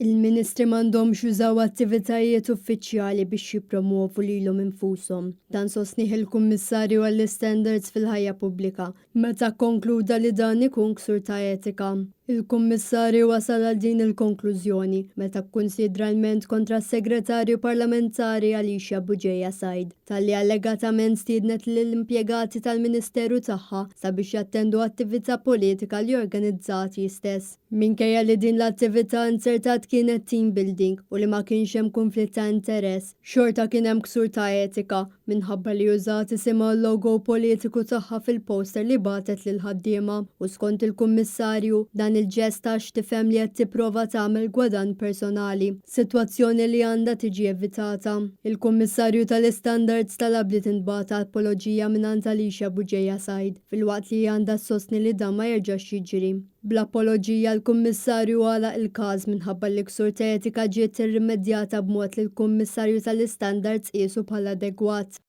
Il-Ministri m'għandhomx jużaw attivitajiet uffiċjali biex jippromovu lilhom infushom. Dan sostnieh il-Kummissarju għall-Istandards fil-Ħajja Pubblika meta kkonkluda li dan ikun ksur ta' etika. Il-Kummissarju wasal għal din il-konklużjoni meta kkunsidra lment kontra s-Segretarju Parlamentari Alicia Bugeja Said talli allegatament stiednet lill-impjegati tal-Ministeru tagħha sabiex jattendu attività politika li organizzat hi stess. Minkejja li din l-attività inzertat kienet team building u li ma kienx hemm kunflitt ta' interess, xorta kien hemm ksur ta' etika minħabba li użat isimha u l-logo politiku tagħha fil-poster li bagħtet lill-ħaddiema u skont il-Kummissarju, dan il-ġest ta x'tifhem li qed tipprova tagħmel gwadann personali, sitwazzjoni li għandha tiġi evitata. Il-Kummissarju tal-Istandards talab li tintbagħat apoloġija mingħand Alicia Bugeja Said, filwaqt li hi għandha ssostni li dan ma jerġax jiġri. Bl-apoloġija l-Kummissarju għalaq il-każ minħabba li ksur ta' etika ġiet irrimedjata b'mod li l-Kummissarju tal-Istandards qiesu bħala adegwat.